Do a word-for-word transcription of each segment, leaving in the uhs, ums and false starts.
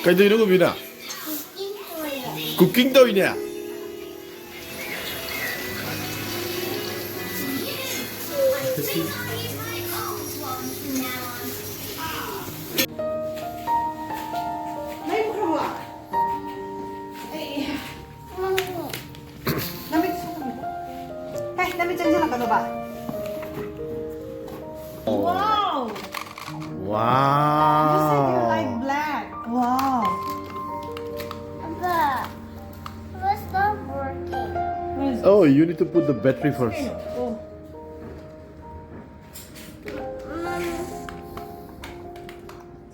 ꯀꯩꯗꯧꯔꯤꯅꯣ, ꯒꯣꯕꯤꯅ? ꯀꯨꯀꯤꯡ ꯇꯧꯔꯤꯅꯦ꯫ ꯅꯃꯤꯠ ꯁꯣꯛꯀꯅꯨ꯫ ꯍꯦ, ꯅꯃꯤꯠ ꯆꯪꯁꯤꯜꯂꯛꯀꯅꯣꯕ꯫ Wow. You said you like black. Wow. Papa, what's not working? What is Oh, you need to put the battery first. Oh.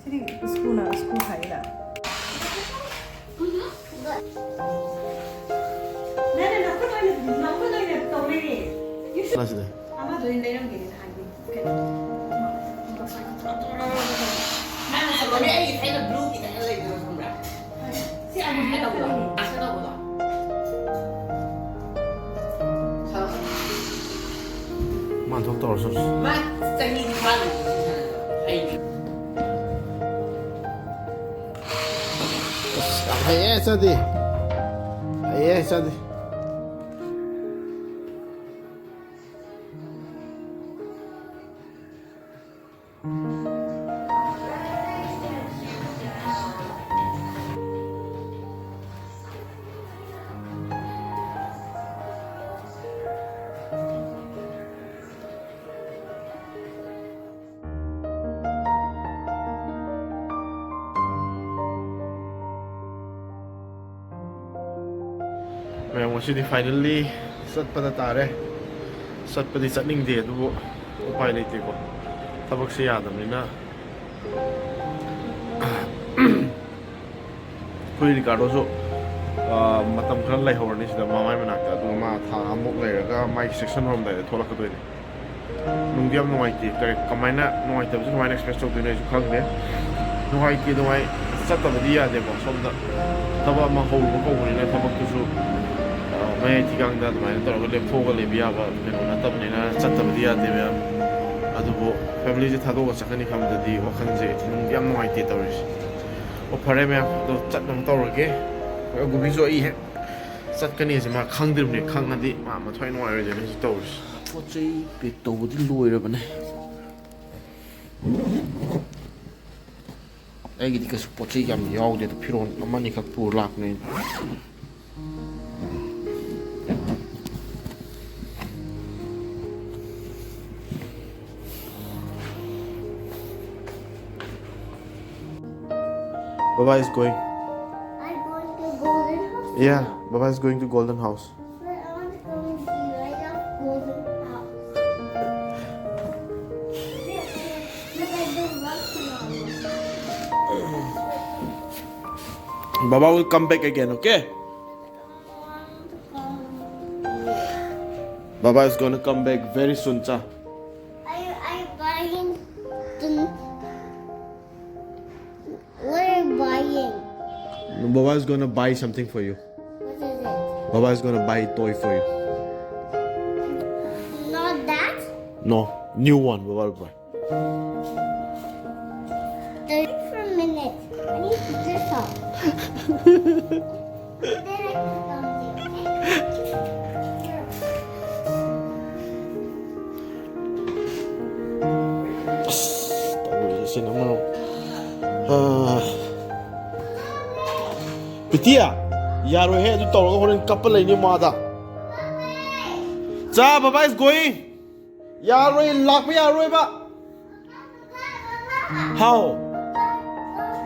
ꯁꯤꯗꯤ ꯁ꯭ꯀꯨꯜꯅ school ꯍꯥꯏꯔ꯫ ꯅꯪꯅ ꯅꯈꯨꯠ ꯑꯣꯏꯅ, ꯅꯈꯨꯠ ꯑꯣꯏꯅ ꯇꯧ ꯂꯩꯔꯦ꯫ ꯁꯤꯗ꯫ ꯑꯃꯗꯣ ꯑꯣꯏꯅ ꯂꯩꯔꯝꯒꯦ ꯅꯍꯥꯟꯒꯤ꯫ ꯀꯩꯅꯣ꯫ ꯃꯥꯅ ꯁꯪꯒꯣꯝꯅꯦ ꯑꯩꯒꯤ ꯊꯥꯏꯅ blue ꯒꯤ ꯇꯥꯏꯞꯇ ꯂꯩꯕꯗꯣ ꯈꯪꯕ꯭ꯔꯥ? ꯁꯤ ꯑꯃꯨꯛ ꯍꯥꯏꯅꯧꯕꯗꯣ꯫ ꯑꯁ ꯍꯥꯏꯅꯧꯕꯗꯣ꯫ ꯃꯥ ꯊꯣꯛ ꯇꯧꯔꯁꯨ꯫ ꯃꯥ ꯆꯍꯤꯗꯤ ꯐꯥꯗ꯭ꯔꯤ꯫ ꯑꯁ, ꯌꯥꯝ ꯍꯩꯌꯦ, ꯆꯗꯤ꯫ ꯍꯩꯌꯦ, ꯆꯗꯤ꯫ ꯃꯌꯥꯝ, ꯉꯁꯤꯗꯤ finally ꯆꯠꯄꯗ ꯇꯥꯔꯦ꯫ ꯆꯠꯄꯗꯤ ꯆꯠꯅꯤꯡꯗꯦ, ꯑꯗꯨꯕꯨ ꯎꯄꯥꯏ ꯂꯩꯇꯦꯀꯣ, ꯊꯕꯛꯁꯦ ꯌꯥꯗꯕꯅꯤꯅ꯫ ꯑꯩꯈꯣꯏ ꯔꯤꯀꯥꯔꯗꯣꯁꯨ, ꯑ, ꯃꯇꯝ ꯈꯔ ꯂꯩꯍꯧꯔꯅꯤ ꯁꯤꯗ ꯃꯃꯥꯏ ꯃꯅꯥꯛꯇ, ꯑꯗꯨꯒ ꯃꯥ ꯊꯥ ꯑꯃꯃꯨꯛ ꯂꯩꯔꯒ ꯃꯥꯒꯤ section ꯍꯧꯔꯝꯗꯥꯏꯗ ꯊꯣꯛꯂꯛꯀꯗꯣꯏꯅꯦ꯫ ꯅꯨꯡꯗꯤ ꯌꯥꯝ ꯅꯨꯡꯉꯥꯏꯇꯦ꯫ ꯀꯔꯤ, ꯀꯃꯥꯏꯅ ꯅꯨꯡꯉꯥꯏꯇꯕꯁꯦ ꯀꯃꯥꯏꯅ express ꯇꯧꯗꯣꯏꯅꯣ ꯑꯩꯁꯨ ꯈꯪꯗꯦ꯫ ꯅꯨꯡꯉꯥꯏꯇꯦ, ꯅꯨꯡꯉꯥꯏ-, ꯆꯠꯇꯕꯗꯤ ꯌꯥꯗꯦꯀꯣ꯫ ꯁꯣꯝꯗ ꯊꯕꯛ ꯑꯃ ꯍꯧꯔꯨꯕ ꯀꯧꯕꯅꯤꯅ ꯊꯕꯛꯇꯨꯁꯨ, ꯑ, ꯃꯌꯥꯏ ꯊꯤꯒꯥꯡꯗ ꯑꯗꯨꯃꯥꯏꯅ ꯇꯧꯔꯒ ꯂꯦꯞꯊꯣꯛꯑꯒ ꯂꯩꯕ ꯌꯥꯕ ꯀꯩꯅꯣ ꯅꯠꯇꯕꯅꯤꯅ ꯆꯠꯇꯕꯗꯤ ꯌꯥꯗꯦ ꯃꯌꯥꯝ꯫ ꯑꯗꯨꯕꯨ ꯐꯦꯃꯤꯂꯤꯁꯦ ꯊꯥꯗꯣꯛꯑꯒ ꯆꯠꯀꯅꯤ ꯈꯟꯕꯗꯗꯤ ꯋꯥꯈꯜꯁꯦ ꯅꯨꯡꯗꯤ ꯌꯥꯝ ꯅꯨꯡꯉꯥꯏꯇꯦ ꯇꯧꯔꯤꯁꯦ꯫ ꯑꯣ, ꯐꯔꯦ ꯃꯌꯥꯝ, ꯑꯗꯣ ꯆꯠꯅꯕ ꯇꯧꯔꯒꯦ꯫ ꯑꯩꯈꯣꯏ ꯑꯒꯨꯕꯤꯁꯨ ꯑꯩ ꯍꯦꯛ ꯆꯠꯀꯅꯤꯁꯦ ꯃꯥ ꯈꯪꯗ꯭ꯔꯤꯕꯅꯦ꯫ ꯈꯪꯉꯗꯤ ꯃꯥ ꯃꯊ꯭ꯋꯥꯏ ꯅꯨꯡꯉꯥꯏꯔꯣꯏꯗꯣꯏꯅꯦ ꯍꯧꯖꯤꯛ ꯇꯧꯔꯤꯁꯦ꯫ ꯄꯣꯠ ꯆꯩ ꯄꯦꯛ ꯇꯧꯕꯗꯤ ꯂꯣꯏꯔꯕꯅꯦ꯫ ꯑꯩꯒꯤꯗꯤ ꯀꯩꯁꯨ ꯄꯣꯠ ꯆꯩ ꯌꯥꯝ ꯌꯥꯎꯗꯦ, ꯑꯗꯣ ꯐꯤꯔꯣꯜ ꯑꯃꯅꯤꯈꯛ ꯄꯨꯔ ꯂꯥꯛꯄꯅꯦ꯫ Baba is going. I'm going to Golden House. Yeah, Baba is going to Golden House. But I want to come with you. I love Golden House. But I don't love Golden House. Baba will come back again, okay? Baba is gonna come back very soon, cha. Are you, are you buying the, what are you buying? Baba is gonna buy something for you. What is it? Baba is gonna buy a toy for you. Not that? No, new one, Baba will buy. Wait for a minute. I need to dress up. Then I can come here, okay? ꯑꯁ, ꯇꯧꯔꯤꯁꯦ ꯁꯤꯅ ꯃꯔꯣꯜ꯫ ꯑꯥ꯫ ꯄꯤꯇꯤꯌꯥ, ꯌꯥꯔꯣꯏꯍꯦ, ꯑꯗꯨ ꯇꯧꯔꯒ ꯍꯣꯔꯦꯟ ꯀꯞꯄ ꯂꯩꯅꯤ ꯃꯥꯗ꯫ ꯆꯥ, Baba is going. ꯌꯥꯔꯣꯏ, ꯂꯥꯛꯄ ꯌꯥꯔꯣꯏꯕ꯫ How?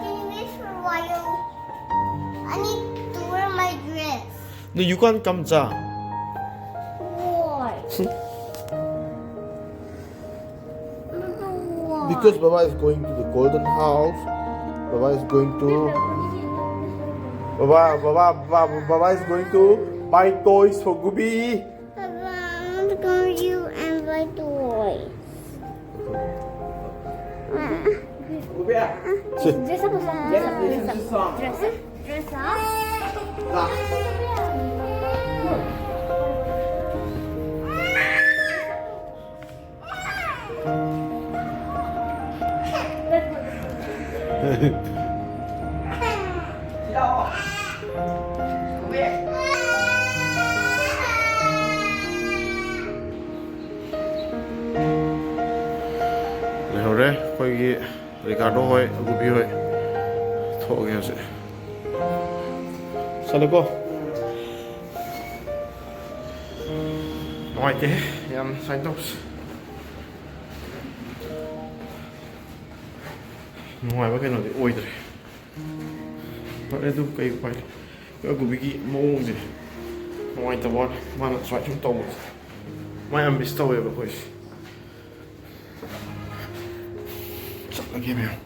Can you wait for a while? I need to wear my dress. No, you can't come, cha. Why? Because Baba is going to the Golden House. Baba is going to Baba, Baba, Baba, Baba is going to buy toys for Gubi. Papa, I'm going to invite the boys. Dress up, dress up, dress up, dress up. ꯂꯩꯍꯧꯔꯦ ꯑꯩꯈꯣꯏꯒꯤ ꯔꯤꯀꯥꯔꯗꯣ ꯍꯣꯏ, ꯑꯒꯨꯕꯤ ꯍꯣꯏ꯫ ꯊꯣꯛꯑꯒꯦ ꯍꯧꯖꯤꯛ꯫ ꯆꯠꯂꯦꯀꯣ꯫ ꯅꯨꯡꯉꯥꯏꯇꯦꯍꯦ, ꯌꯥꯝ ꯁꯨꯃꯥꯏꯅ ꯇꯧꯕꯁꯦ꯫ ꯅꯨꯡꯉꯥꯏꯕ ꯀꯩꯅꯣꯗꯤ ꯑꯣꯏꯗ꯭ꯔꯦ꯫ ꯐꯔꯦ, ꯑꯗꯨ ꯀꯩ ꯎꯄꯥꯏ ꯂꯩ? ꯑꯩꯈꯣꯏ ꯑꯒꯨꯕꯤꯒꯤ ꯃꯑꯣꯡꯁꯦ ꯅꯨꯡꯉꯥꯏꯇꯕ ꯋꯥꯅꯤ꯫ ꯃꯥꯅ ꯁꯨꯃꯥꯏꯅ ꯁꯨꯝ ꯇꯧꯕꯁꯦ꯫ ꯃꯥ ꯌꯥꯝ ꯃꯤꯁ ꯇꯧꯋꯦꯕ ꯑꯩꯈꯣꯏꯁꯦ꯫ ꯆꯠꯂꯒꯦ ꯃꯌꯥꯝ꯫